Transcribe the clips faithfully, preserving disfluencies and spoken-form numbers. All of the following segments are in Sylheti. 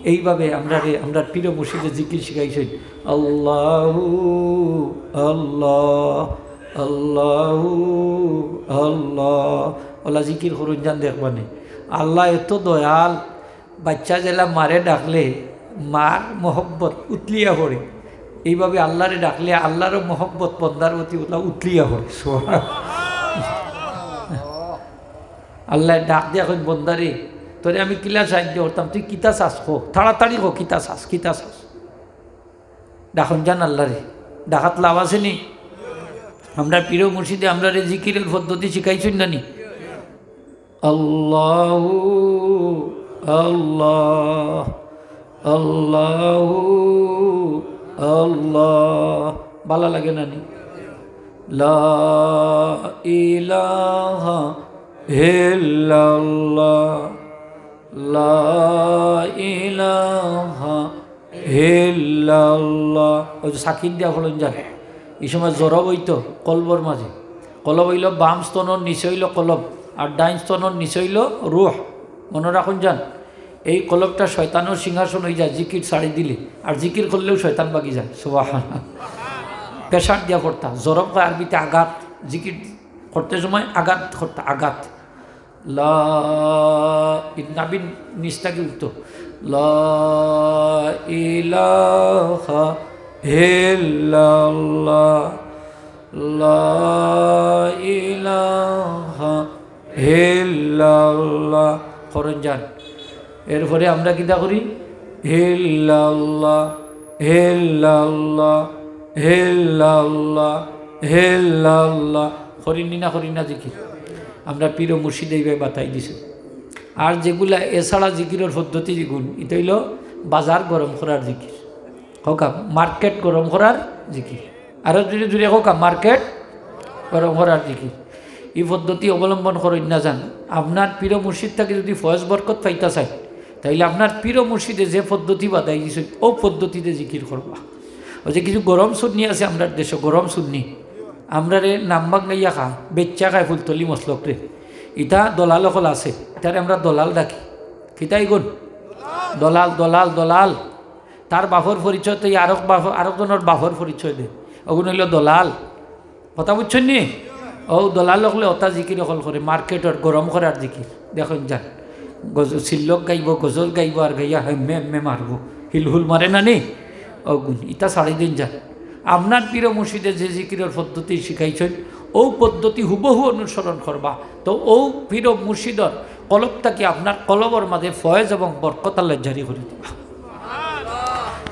এইভাবে আমরারে, আমরার পীর মুর্শিদে জিকির শিখাইছইন, আল্লাহু আল্লাহ, আল্লাহু আল্লাহ। অলা জিকির করইন যান, দেখবানে আল্লাহ এত দয়াল, বাচ্চা যেলা মারে ডাকলে মার মহব্বত উতলিয়া পড়ে, এইভাবে আল্লাহরে ডাকলে আল্লাহরও মহব্বত বন্দার প্রতি অলা উতলিয়া পড়ে। সুবহানাল্লাহ। আল্লায় ডাক দিয়া কইন, "বন্দারে, তোরে আমি কিলা সাহায্য করতাম, তুই কিতা চাস ক, তাড়াতাড়ি ক, কিতা চাস, কিতা চাস?" ডাকইন যান আল্লাহরে, ডাকাত লাভ আছে নি? আমরার পীর মুর্শিদে আমরারে জিকিরর পদ্ধতি শিখাইছইন না নি? আল্লাহু আল্লাহ, আল্লাহু আল্লাহ। ভালা লাগে না নি? লা ইলাহা ইল্লাল্লাহ, লা ইলাহা ইল্লাল্লাহ। ওই যে সাকিন দিয়া পড়ইন যান, এই সময় জরব অইতো কলবর মাঝে। কলব অইলো বাম স্তনর নিচে অইলো কলব, আর ডাইন স্তনর নিচে অইলো রুহ। মনো রাখইন যান, এই কলবটা শয়তানর সিংহাসন অই যায় জিকির ছাড়ি দিলে, আর জিকির করলেও শয়তান ভাগি যায়। সুবহানাল্লাহ। প্রেশার দিয়া পড়তা, জরব কয় আরবিতে আঘাত, জিকির করতে সময় আঘাত করতা, আঘাত। লা, ই নাভির নিচ থাকি উঠতো। লা ইলাহা ইল্লাল্লাহ, লা ইলাহা ইল্লাল্লাহ। করইন যান। এরপরে আমরা কিতা করি? ইল্লাল্লাহ, ইল্লাল্লাহ, ইল্লাল্লাহ, ইল্লাল্লাহ। করি নি না, করি না জিকির? আমরার পীর মুর্শিদে এইভাবে বাতাই দিছে। আর যেগুলা এছাড়া জিকিরর পদ্ধতি যেগুন, ইটা অইলো বাজার গরম করার জিকির। কউক্কা, মার্কেট গরম করার জিকির। আরো জুরে জুরে কউক্কা, মার্কেট গরম করার জিকির। ই পদ্ধতি অবলম্বন করইন না যান। আপনার পীর মুর্শিদ থাকি যদি ফয়েজ বরকত পাইতা চাইন, তাইলে আপনার পীর মুর্শিদে যে পদ্ধতি বাতাই দিছইন, অউ পদ্ধতিতে জিকির করবা। ওই যে কিছু গরম সুন্নি আছে আমরার দেশো, গরম সুন্নি, আমরারে নাম ভাঙ্গাইয়া খায়, বেইচ্চা খায় ফুলতলি মসলকরে। ইতা দলাল অকল আছে, ইতারে আমরা দলাল ডাকি। কিতা ইগুন? দলাল, দলাল, দলাল। তার বাপর পরিচয় তো আরক বাপ, আরক জনর বাপর পরিচয় দেয়, অগুন অইলো দলাল। কথা বুঝছইন নি? অউ দলাল অকলে অতা জিকির অকল করে, মার্কেটর গরম করার জিকির। দেখইন যান, গজ-, সিল্লক গাইবো, গজল গাইবো, আর গাইয়া হেম্মে হেম্মে মারবো, হিলহুল মারে না নি? অগুন, ইতা ছাড়ি দিন যান। আপনার পীর মুর্শিদে যে জিকিরর পদ্ধতি শিখাইছইন, অউ পদ্ধতি হুবহু অনুসরণ করবা, তো অউ পীর মুর্শিদর কলব থাকি আপনার কলবর মাঝে ফয়েজ এবং বরকত আল্লায় জারি করি দিবা।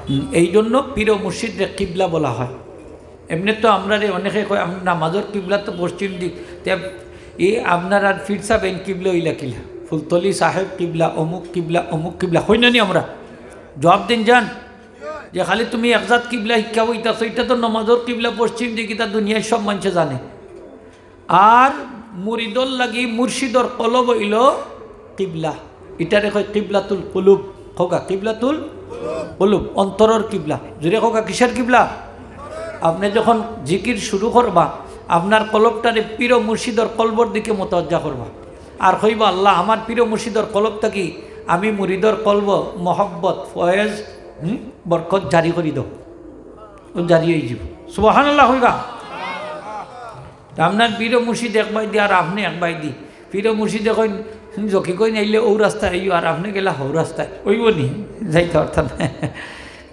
হুম, এই জন্য পীর মুর্শিদরে কিবলা বলা হয়। এমনে তো আমরারে অনেকে কয়, "আম-, নামাজর কিবলা তো পশ্চিম দিক।" তে এই আপনারার পীর সাহেব এইন কিবলা অইলা কিলা? ফুলতলি সাহেব কিবলা, অমুক কিবলা, অমুক কিবলা, কই না নি আমরা? জবাব দিন যান। যে খালি তুমি এক জাত কিবলা শিক্ষা বইতাছো, ইটা তো নামাজর কিবলা পশ্চিম দিক, ইটা দুনিয়ার সব মানষে জানে। আর মুরিদর লাগি মুর্শিদর কলব অইলো কিবলা। ইটারে কয় কিবলাতুল কুলুব। কউক্কা, কিবলাতুল কুলুব, অন্তরর কিবলা। জুরে কউক্কা, কিসের কিবলা? আপনে যখন জিকির শুরু করবা, আপনার কলবটারে পীর মুর্শিদর কলবর দিকে মতওয়াজ্জা করবা। আর কইবা, "আল্লাহ, আমার পীর মুর্শিদর কলব থাকি আমি মুরিদর কলব মহব্বত, ফয়েজ, হুম, বরকত জারি করি দেও।" অউ জারি অইযিবো। সুবহানাল্লাহ কইবা। তে আপনার পীর মুর্শিদ এক বায়দি আর আপনে এক বায়দি। পীর মুর্শিদে কইন, "জকি কইন আইলে অউ রাস্তায় আইও, আর আপনে গেলা হউ রাস্তায়।" অইবো নি? যাইতা পারতা নায়।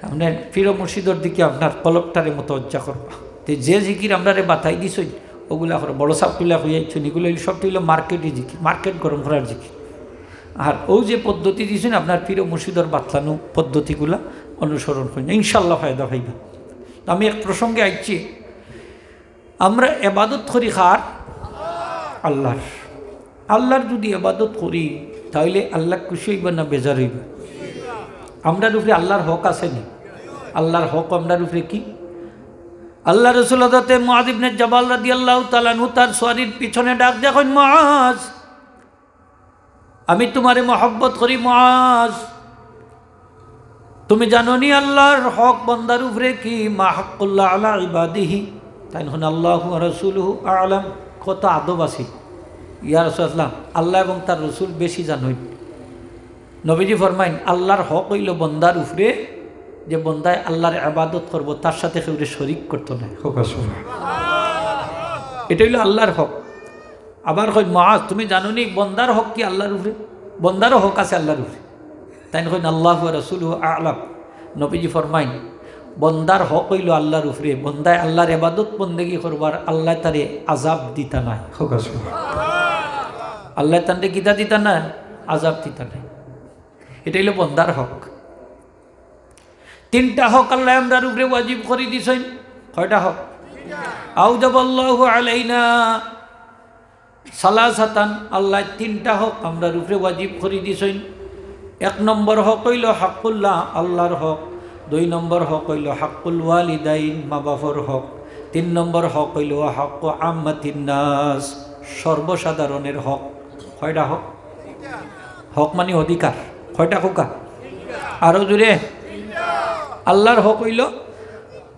আপনার পীর মুর্শিদর দিকে আপনার কলবটারে মতওয়াজ্জা করবা। তে যে জিকির আমরারে বাতাই দিছইন, অগুলা করো। বড় সাব কইলা কইয়া আইছইন, ইগুলা অইলো সবটা অইলো মার্কেটি জিকির, মার্কেট গরম করার জিকির। আর অউ যে পদ্ধতি দিছইন, আপনার পীর মুর্শিদর বাতলানো পদ্ধতিগুলা অনুসরণ করইন, ইনশাআল্লাহ ফায়দা পাইবা। তো আমি এক প্রসঙ্গে আইছি, আমরা এবাদত করি কার? আল্লাহর। আল্লাহর যুদি এবাদত করি, তাইলে আল্লাহ খুশি অইবা না বেজার অইবা? আমরার উপরে আল্লাহর হক আছে নি? আল্লাহর হক আমরার উপরে কি? আল্লাহর রসুল হযরতে মুআজ ইবনে জাবাল রাদিয়াল্লাহু তাআলা আনহু তার সওয়ারির পিছনে ডাক দিয়া কইন, "মুআজ, আমি তুমারে মহব্বত করি মুআজ। তুমি জানো নি আল্লাহর হক বন্দার উপরে কি? মা হাক্কুল্লাহ আলা ইবাদিহি।" তাইন কইন, "আল্লাহু ওয়া রাসূলুহু আ'লাম।" কত আদব আছে। ইয়া রাসূলুল্লাহ, আল্লাহ এবং তার রসুল বেশি জানইন। নবীজি ফরমাইন, আল্লাহর হক অইলো বন্দার উপরে, যে বন্দায় আল্লাহর ইবাদত করবো, তার সাথে কেউরে শরিক করতো নায়। কউক্কা সুবহানাল্লাহ। ইটা অইলো আল্লাহর হক। আবার কইন, মুআজ, তুমি জানো নি বন্দার হক কি আল্লাহর উপরে? বন্দারও হক আছে আল্লাহর উপরে। তাইন কইন, আল্লাহু ওয়া রাসূলুহু আ'লাম। নবীজি ফরমাইন, বন্দার হক অইলো আল্লাহর উপরে, বন্দায় আল্লাহর ইবাদত বন্দেগি করবো, আর আল্লায় তারে আযাব দিতা নায়। কউক্কা সুবহানাল্লাহ। আল্লায় তানরে কিতা দিতা নায়? আযাব দিতা নায়। ইটা অইলো বন্দার হক। তিনটা হক আল্লায় আমরার উপরে ওয়াজিব করি দিছইন। কয়টা হক? আওজাবাল্লাহু আলাইনা সালাসাতান, আল্লায় তিনটা হক আমরার উপরে ওয়াজিব করি দিছইন। এক নম্বর হক অইলো হাক্কুল্লাহ, আল্লাহর হক। দুই নম্বর হক অইলো হাক্কুল ওয়ালিদাইন, মা বাপর হক। তিন নম্বর হক অইলো হাক্কু আম্মাতিন নাস, সর্বসাধারণের হক। কয়টা হক? হক মানে অধিকার। কয়টা কউক্কা? আরো জোরে। আল্লাহর হক অইলো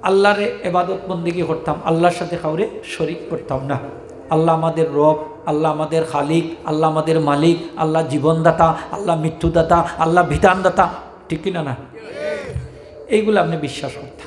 আল্লাহরে ইবাদত বন্দেগি করতাম, আল্লাহর সাথে কাউরে শরিক করতাম না। আল্লাহ আমাদের রব, আল্লাহ আমাদের খালিক, আল্লাহ আমাদের মালিক, আল্লাহ জীবনদাতা, আল্লাহ মৃত্যুদাতা, আল্লাহ বিধানদাতা, ঠিক কি না? না, এইগুলা আপনে বিশ্বাস করতা।